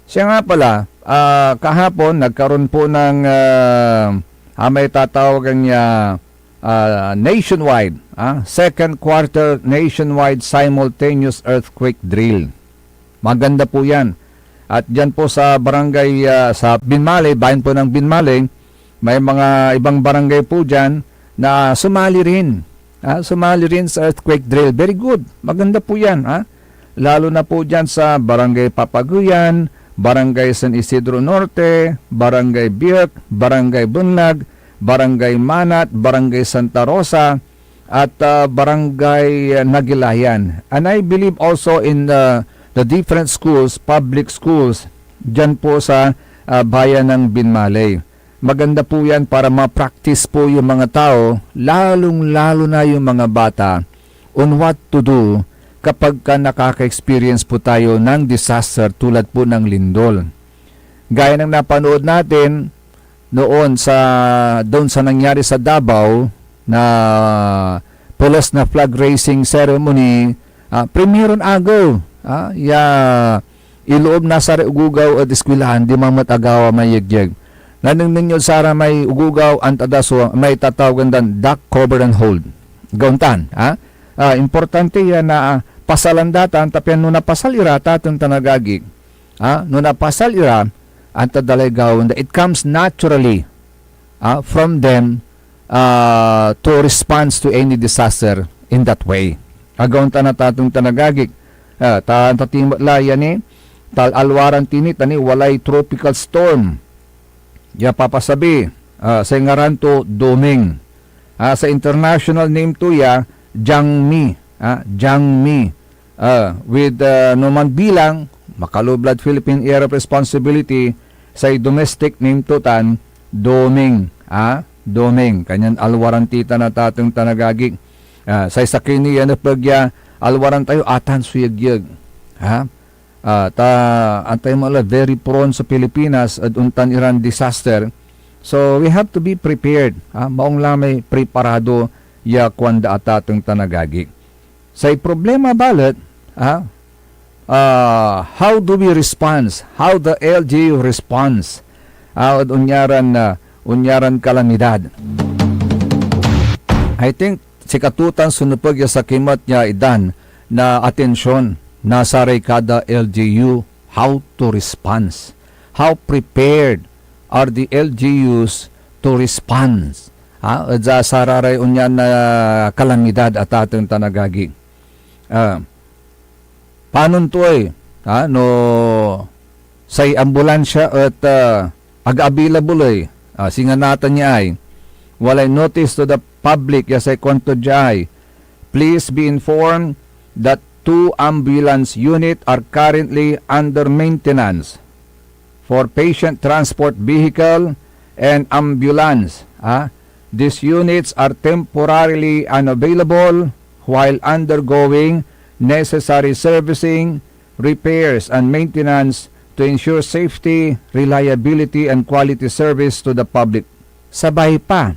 Siya nga pala, ah, kahapon nagkaroon po ng, ah, ah, may tatawagan niya, ah, nationwide, ah, second quarter nationwide simultaneous earthquake drill. Maganda po yan. At dyan po sa barangay, ah, sa Binmaley, bayan po ng Binmaley, may mga ibang barangay po dyan na sumali rin. Ah, sumali rin sa earthquake drill. Very good. Maganda po yan, ha? Lalo na po dyan sa Barangay Papaguyan, Barangay San Isidro Norte, Barangay Biak, Barangay Bunlag, Barangay Manat, Barangay Santa Rosa, at, ah, Barangay, ah, Nagilayan. And I believe also in the, the different schools, public schools, dyan po sa, ah, bayan ng Binmaley. Maganda po yan para ma-practice po yung mga tao, lalong-lalo na yung mga bata, on what to do kapag ka nakaka-experience po tayo ng disaster tulad po ng lindol. Gaya ng napanood natin noon sa, doon sa nangyari sa Davao na pulos na flag raising ceremony, ah, primeron agew, ah, ya iloob na saray ogogaw ed eskwelahan, diman met agawa may yegyeg. Nanengneng yod saramay ogogaw, anta da so may tatawagan dan duck cover and hold. Gauntan, ha? Ah, importante ya na, ah, pasalan da tan, ta pian no napasal ira, atateng tan agagik, ha? No napasal ira, anta da lay gawaen da. It comes naturally, ah, from them, ah, to response to any disaster in that way. Agawan ta, atateng tan agagik, ah, ta, ta ti met la ya ni, ta alwaran ti ni, ta ni walay tropical storm ya papasabi, ah, say ngaran to Doming. Ah, sa international name to ya, Jangmi, ah, Jangmi. Ah, with, ah, no man bilang, makaloob lad Philippine Area of Responsibility, say domestic name to tan, doming, ah, doming. Kanyan alwaran ti tan atateng tan agagi. Ah, say sakey ni ya nepeg ya alwaran tayo, atan so yegyeg. Ha? Ah, ta, antay mo la, very prone so Pilipinas ed ontan iran disaster. So, we have to be prepared. Ah, maong la may preparado ya kuan da atateng tan agagi. Say problema balet, ah, ah, how do we respond? How the L G U responds? Ah, ed onyaran, ah, onyaran kalamidad. I think sikato tan so nepeg ya sakey met ya idan na atensyon na saray kada L G U, how to response? How prepared are the L G Us to respond? Ha? Ed sa sararay onyan na kalamidad, atateng tan agagi. Ah, panon to ey, ha? No say ambulansya et, ah, ag available ey, ah, singa natan ya ay, walay notice to the public ya say kuanto dia ay, please be informed that two ambulance unit are currently under maintenance for patient transport vehicle and ambulance. Ah, these units are temporarily unavailable while undergoing necessary servicing, repairs, and maintenance to ensure safety, reliability, and quality service to the public. Sabay pa.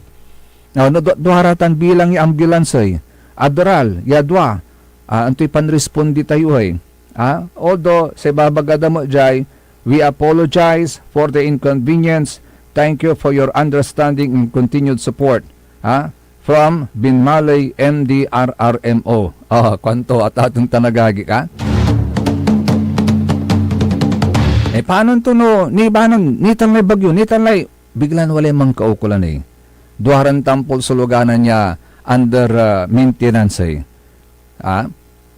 Ah, no, du-, duara tan bilang ya ambulance ey. Aderal, ya dua. Ah, antoy panrespondi tayo ey? Ah, although, say babaga da met diay, we apologize for the inconvenience. Thank you for your understanding and continued support. Ah, from Binmaley M D R R M O. Ah, kuanto, atateng tan agagi ka? Eh, panon to no, nibanon, nitan lay bagyo, nitan lay, biglan walay mankaukolan ey. Duaran tampol so luganan ya under, ah, maintenance ey. Ah,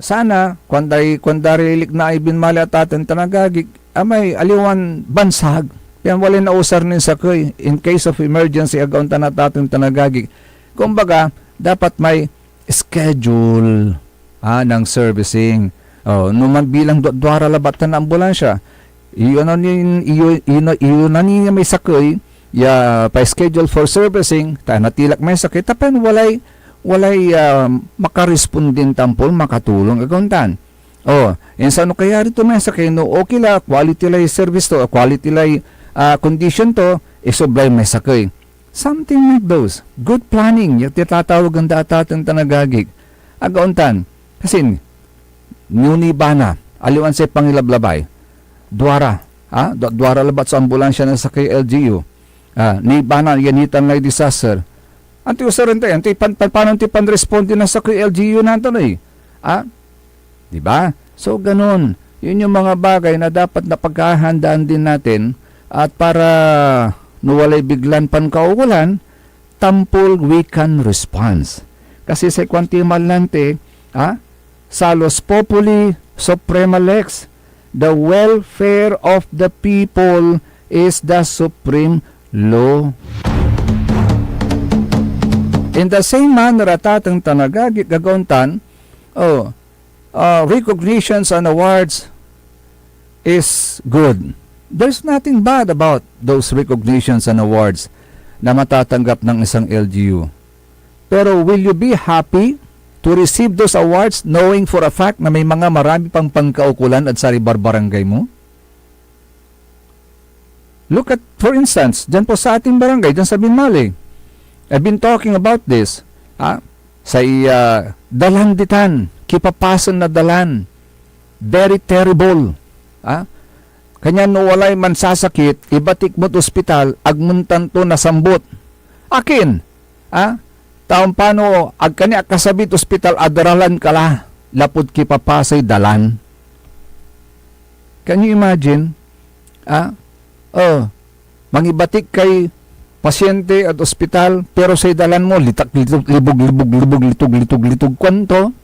sana, kuan day, kuan da ray liknaay Binmaley, atateng tan agagi, amay aliwan bansag, pian walay nausar nin sakey, in case of emergency, agaon tan atateng tan agagi. Kumbaga, dapat may schedule, ah, ng servicing. Oh, no man bilang du-, duara labat tan ambulansya, iyo na nin, iyo, iyo na, iyo na nin may sakey ya pa-schedule for servicing, ta natilak may sakey, ta pian walay, walay, ah, makarespondin tampol, makatulong, agaon tan. Oh, insan no kayari to may sakey, no, okay la, quality lay service to, quality lay, ah, condition to, isublay may sakey. Something like those. Good planning, ya tinatawagan da atateng tan agagi. Agaon tan. Kasin, niuniba na, aliwan say pangilablabay. Duara, ha? Du-, duara labat so ambulansya na sakey L G U. Ah, niba na, ya nitan lay disaster. Antoy usaren tayo? Antoy pan-, pan-, panon ti panresponde na sakey L G U natan ey? Ah? Di ba? So, ganun. Yun yung mga bagay na dapat na paghahandaan din natin at para no walay biglan pankaukolan, tampol we can response. Kasi say kuan ti Malnate, ha? Salus populi suprema lex, the welfare of the people is the supreme law. In the same manner, atateng tan agagi, agaon tan, oh, uh, recognitions and awards is good. There's nothing bad about those recognitions and awards na matatanggap ng isang L G U. Pero will you be happy to receive those awards knowing for a fact na may mga marami pang pankaukolan ed saray barbarangay mo? Look at, for instance, dyan po sa ating barangay, dyan sa Binmaley. I've been talking about this. Ah, say, ah, dalan ditan, kipapasen na dalan. Very terrible. Ah, kanyan no walay mansasakit, ibatik mod ospital, ag mon tan to nasambut. Akin? Ah, ta ompano ag ka ni akasabid ospital, adaralan ka la, lapud kipapasey dalan. Can you imagine? Ah, oh, mangibatik kay pasyente ed ospital, pero say dalan mo, litak, litok, libog, libog, libog, litog, litog, litog, kuanto?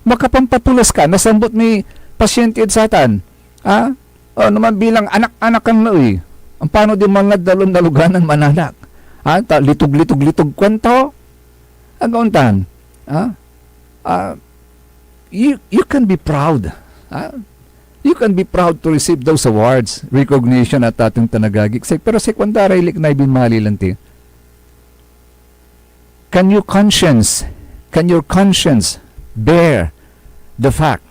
Makapampapulos ka, nasambut may pasyente ed satan. Ah, oh, no man bilang anak-anakan la ey. Ampano di man lad dalon na luganan mananak? Ah, ta litog, litog, litog, kuanto? Agaon tan? Ah, ah, you, you can be proud. Ah? You can be proud to receive those awards, recognition, ata tan agagik. Say, pero say kuan da ray liknay binmali lanti, can you conscience, can your conscience bear the fact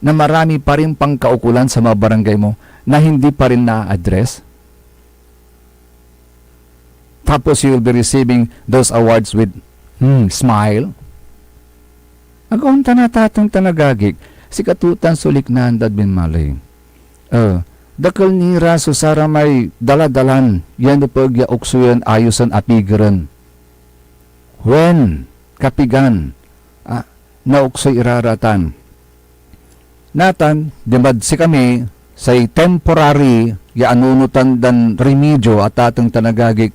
na marami pa rin pang kaukulan sa mga barangay mo na hindi pa rin na-address? Tapos you'll be receiving those awards with, hmm, smile. Agaon ta na, ata tan agagik, sikato tan so liknaan dad binmali. Eh, dakel ni ra so saramay daladalan ya nepeg ya oksuyen, ayosen, apigeren. Wen, kapigan, ah, naoksoy ira ra tan. Natan, dimad sikami, say temporary ya anunotan dan remedyo, ata tan agagik,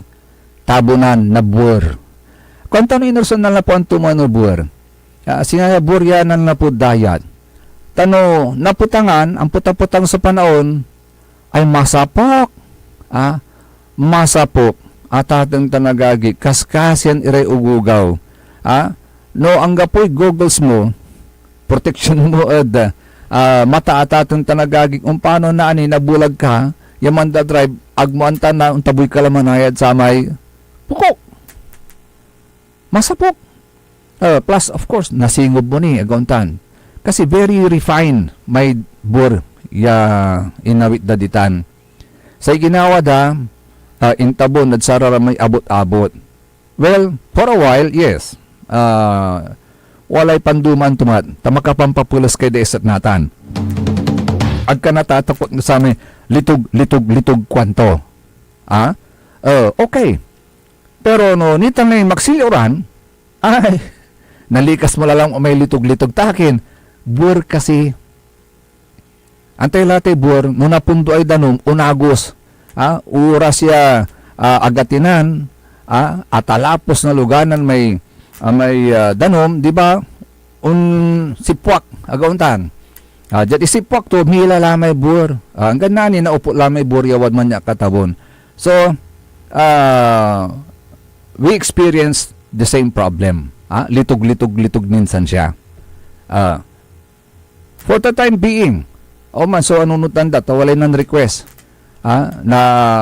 tabonan na buer. Kuan ta no iner so nanlapuan to man no buer? Ah, singa ya buer ya nanlapud dayat. Ta no napetangan, ampetang-petang so panaon, ay masapok. Ah, masapok. Ata tan agagik, kaskasian iray ogogaw. Ah, no anggapoy goggles mo, protection mo ed, ah, mata, ata tan agagik, ompano naani nabulag ka, ya mandadrive, agmo antan na ontaboy ka la manayad samay pokok. Masapok. Ah, plus, of course, nasingob mo ni, agaon tan. Kasi very refined may buer ya inawit da ditan. Say ginawa da, ah, intabon ed sararamay abot-abot. Well, for a while, yes. Ah, walay pandumaan tomat, ta makapampapeles kay da iset natan. Agka natatakot na samay litog, litog, litog, kuanto. Ah? Oh, okay. Pero no nitan lay maksil ya uran, ay, nalikas mo la lan may litog-litog ta akin. Buer kasi. Antay la tay buer, no napundoay danum, onagos. Ah, oras ya, ah, agatinan, ah, atalapos na luganan may, ah, may, ah, danum, di ba? Onsipwak, agaon tan. Ah, diad isipwak to, mila la may buer. Ah, anggad nani, naupot la may buer ya wadman ya katabon. So, ah, we experienced the same problem. Ah, litog-litog-litog minsan siya. Ah, for the time being, o man, so anunotan da, ta walay nan-request, ah, na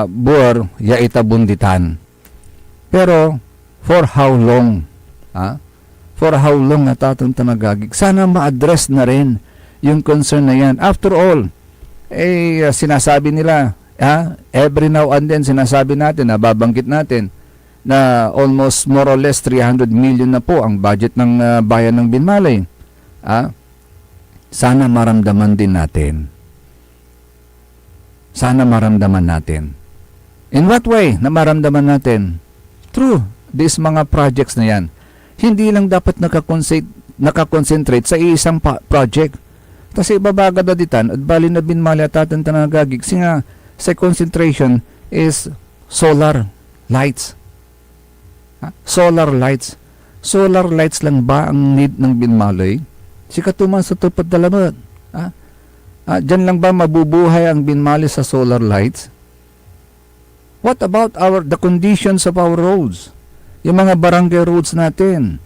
buer ya itabon ditan. Pero, for how long? Ah? For how long, ata tan agagik? Sana ma-address na rin yung concern na yan. After all, eh, sinasabi nila, ah, every now and then, sinasabi natin, nababanggit natin, na almost more or less three hundred million na po ang budget ng, ah, bayan ng Binmalay. Ah? Sana maramdaman din natin. Sana maramdaman natin. In what way na maramdaman natin? Through these mga projects na yan. Hindi lang dapat nakakonse-, nakakonsentrate sa iisang pa-, project. Kasi ibabaga da ditan, ed bali na Binmalay, ata tan agagik, singa say concentration is solar lights. Ha? Solar lights. Solar lights lang ba ang need ng Binmalay? Sikato man so tepet da lamet. Ha? Ah, diyan lang ba mabubuhay ang Binmalay sa solar lights? What about our, the conditions of our roads? Yung mga barangay roads natin,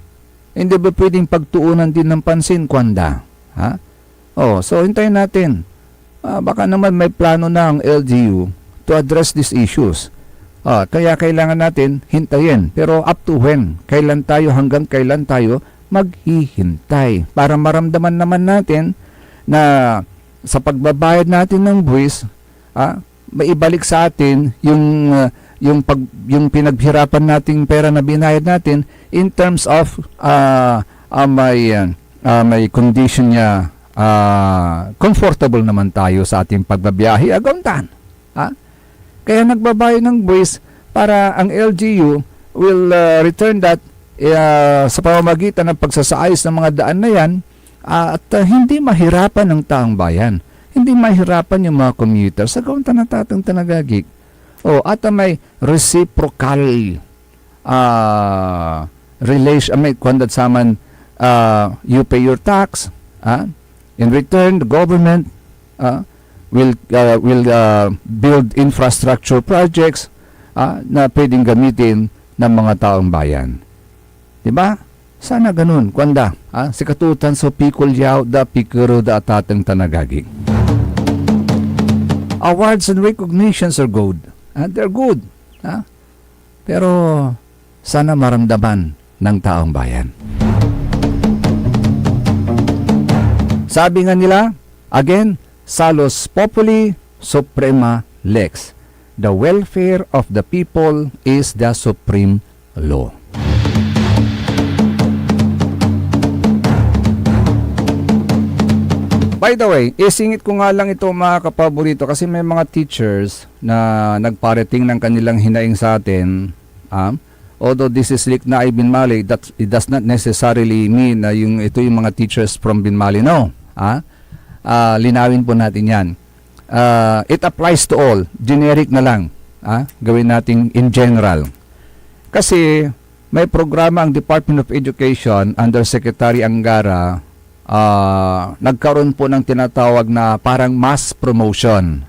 hindi ba pwedeng pagtuunan din ng pansin, kuanda? Ha? Oh, so hintayin natin. Ah, baka naman may plano na ang L G U to address these issues. Ah, kaya kailangan natin hintayin. Pero up to when? Kailan tayo, hanggang kailan tayo maghihintay? Para maramdaman naman natin na sa pagbabayad natin ng buwis, ah, maibalik sa atin yung, ah, yung pag-, yung pinaghirapan nating pera na binayad natin in terms of, ah, ah, may, ah, ah, may condition niya, ah, comfortable naman tayo sa ating pagbabiyahe, agaon tan. Ha? Kaya nagbabayad ng buwis para ang L G U will, ah, return that, ah, sa pamamagitan ng pagsasaayos ng mga daan na yan, ah, at, ah, hindi mahirapan ang taong bayan. Hindi mahirapan yung mga commuters. Agaon tan, ata tan agagik. O, at, ah, may reciprocal, ah, relation, ah, may kuan dad saman, ah, you pay your tax, ah, in return, the government, ah, will, ah, will, ah, build infrastructure projects, ah, na pwedeng gamitin ng mga taong bayan. Di ba? Sana ganun, kuanda, ah, sikato tan so pikolyaw da, pikerew da atateng tan agagi. Awards and recognitions are good. Ah, they're good. Ah, pero sana maramdaman ng taong bayan. Sabi nga nila, again, "Salus populi suprema lex." The welfare of the people is the supreme law. By the way, isingit ko nga lang ito, mga kapaborito, kasi may mga teachers na nagparating ng kanilang hinaing sa atin. Ah, although this is Liknaay Binmali, that, it does not necessarily mean na yung, ito yung mga teachers from Binmali. No. Ah, ah, linawin po natin yan. Ah, it applies to all. Generic na lang. Ah, gawin natin in general. Kasi may programa ang Department of Education under Secretary Angara, ah, nagkaroon po ng tinatawag na parang mass promotion.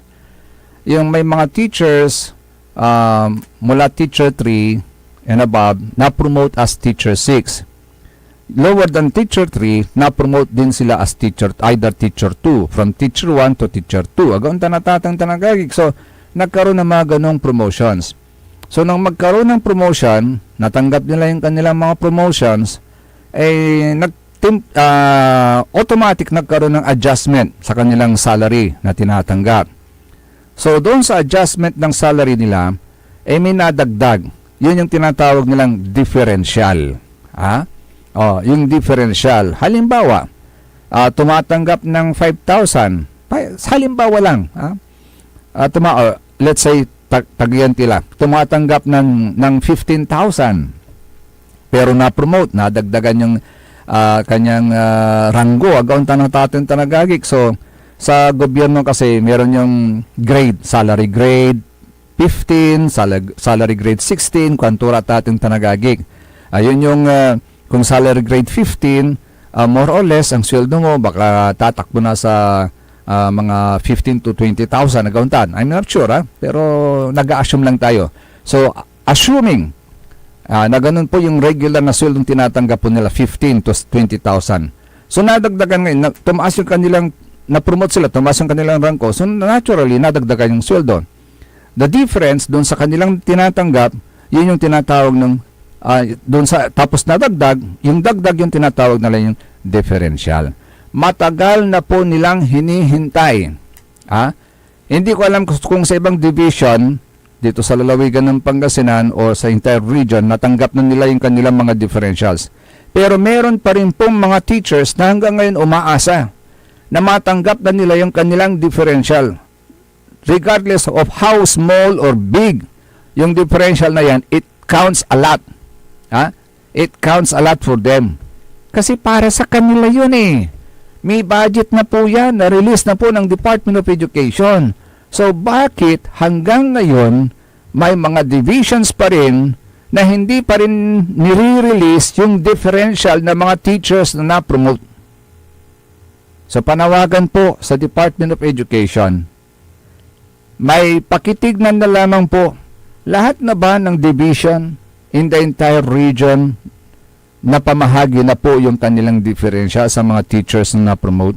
Yung may mga teachers, ah, mula teacher three and above, na-promote as teacher six. Lower than teacher three, na-promote din sila as teacher, either teacher two, from teacher one to teacher two. Agaon tan atateng tan agagik. So, nagkaroon ng mga ganong promotions. So, nang magkaroon ng promotion, natanggap nila yung kanilang mga promotions, eh, nag-, tim-, ah, automatic nagkaroon ng adjustment sa kanilang salary na tinatanggap. So, doon sa adjustment ng salary nila, eh, may nadagdag. Yun yung tinatawag nilang differential. Ha? Oh, yung differential. Halimbawa, ah, tumatanggap ng five thousand. Pa-, halimbawa lang, ha? Ah, tuma-, oh, let's say, tag-, tagiyan tila. Tumatanggap ng, ng fifteen thousand. Pero na-promote, nadagdagan yung, ah, kanyang, ah, ranggo. Agaon tan atateng tan agagik. So, sa gobyerno kasi, meron yung grade, salary grade fifteen, salag-, salary grade sixteen, kuanto ra atateng tan agagik. Ayun yung, ah, kung salary grade fifteen, ah, more or less, ang sweldo mo, baka tatakbo na sa, ah, mga fifteen to twenty thousand, agaon tan. I'm not sure, ah, pero nag-a-assume lang tayo. So, assuming, ah, na ganun po yung regular na sweldong tinatanggap po nila, fifteen to twenty thousand. So, nadagdagan ngayon, na, tumaas yung kanilang, na-promote sila, tumaas yung kanilang rangko. So, naturally, nadagdagan yung sweldo. The difference doon sa kanilang tinatanggap, yun yung tinatawag ng, ah, doon sa, tapos nadagdag, yung dagdag yung tinatawag nila yung differential. Matagal na po nilang hinihintay. Ah, hindi ko alam kus-, kung sa ibang division, dito sa lalawigan ng Pangasinan o sa entire region, natanggap na nila yung kanilang mga differentials. Pero meron pa rin pong mga teachers na hanggang ngayon umaasa na matanggap na nila yung kanilang differential. Regardless of how small or big yung differential na yan, it counts a lot. Ha? It counts a lot for them. Kasi para sa kanila yun eh. May budget na po yan, na-release na po ng Department of Education. So bakit hanggang ngayon may mga divisions pa rin na hindi pa rin nire-release yung differential ng mga teachers na na-promote? So panawagan po sa Department of Education, may pakitignan na lamang po lahat na ba ng division in the entire region na pamahagi na po yung kanilang diferensya sa mga teachers na na-promote?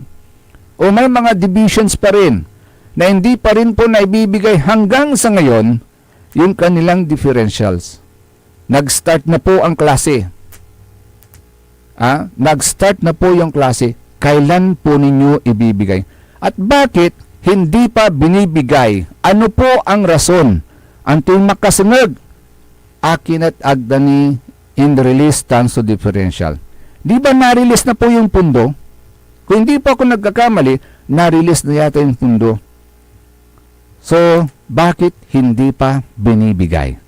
O may mga divisions pa rin na hindi pa rin po naibibigay hanggang sa ngayon yung kanilang differentials? Nag-start na po ang klase. Ah, nag-start na po yung klase. Kailan po ninyo ibibigay? At bakit hindi pa binibigay? Ano po ang rason? Antoy makasengeg? Akin et agda ni inrelease tan so differential. Di ba na-release na po yung pondo? Kung hindi po ako nagkakamali, na-release na yata yung pondo. So, bakit hindi pa binibigay?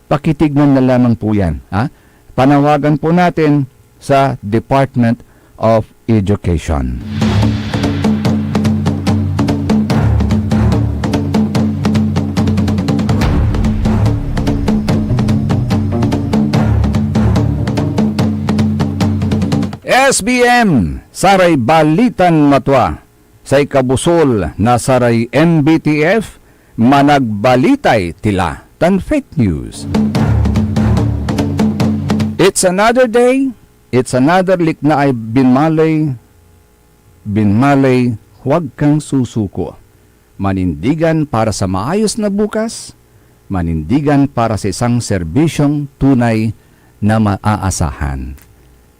Pakitignan na lamang po yan, ha? Panawagan po natin sa Department of Education. S B M, saray balitan matua. Say kabusol na saray M B T F, managbalitay tila tan fake news. It's another day, It's another liknaay binmaley, binmaley, huwag kang susuko. Manindigan para sa maayos na bukas, manindigan para sa isang serbisyong tunay na maaasahan.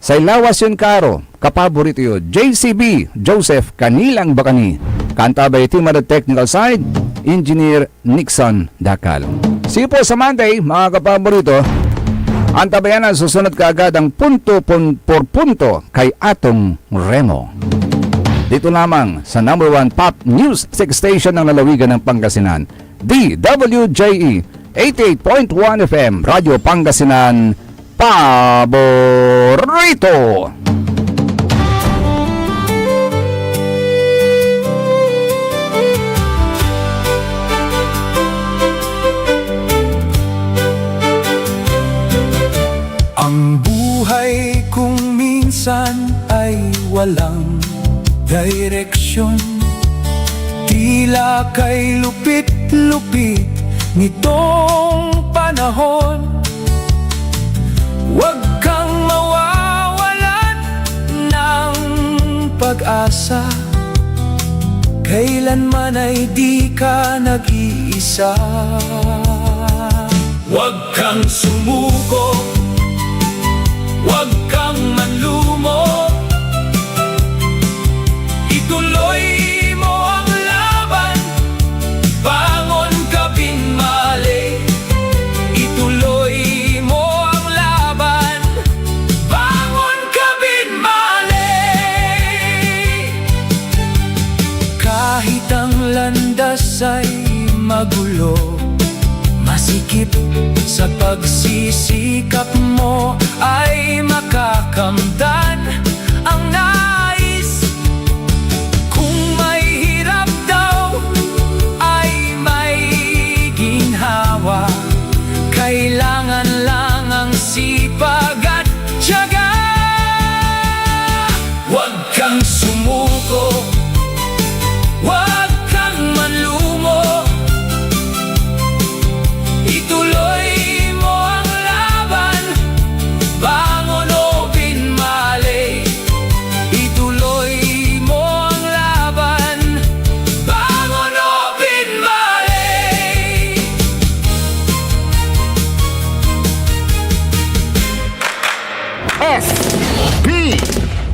Say lawas yon kaaro, kapaborito yo, J C B, Joseph Canilang Bacani. Kaantabay team on the technical side, Engineer Nixon Dacal. See you po sa Monday, mga kapaborito. Antabayan ang susunod kaagad ang punto pon-, por punto kay Atong Remo. Dito lamang sa number one pop music station ng lalawigan ng Pangasinan, D W J E, eighty-eight point one F M, Radyo Pangasinan, paborito. Ang buhay kong minsan ay walang direksyon. Tila kay lupit-lupit nitong panahon. Huwag kang mawawalan ng pag-asa. Kailanman ay di ka nag-iisa. Huwag kang sumuko, huwag kang manlumo. Ituloy mo ang laban, bangon ka, binmali. Ituloy mo ang laban, bangon ka, binmali. Kahit ang landas ay magulo, masikip sa pagsisikap mo ay makakamtan ang nais. Kung may hirap daw ay may ginhawa, kailangan lang ang sipag at tiyaga. Huwag kang sumuko, huwag kang manlumo. Ituloy mo ang laban, bangon o binmali. Ituloy mo ang laban, bangon o binmali. S P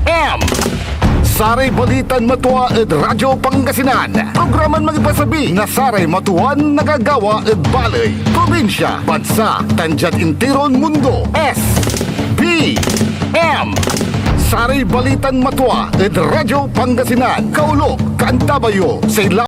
M. Saray balitan matua ed Radyo Pangasinan. Programan mangipasabi na saray matuan nagagawa ed baley, probinsya, bansa, tan diad intiron mundo. S P M. Saray balitan matua ed Radyo Pangasinan. Kaolop, kaantabay yo say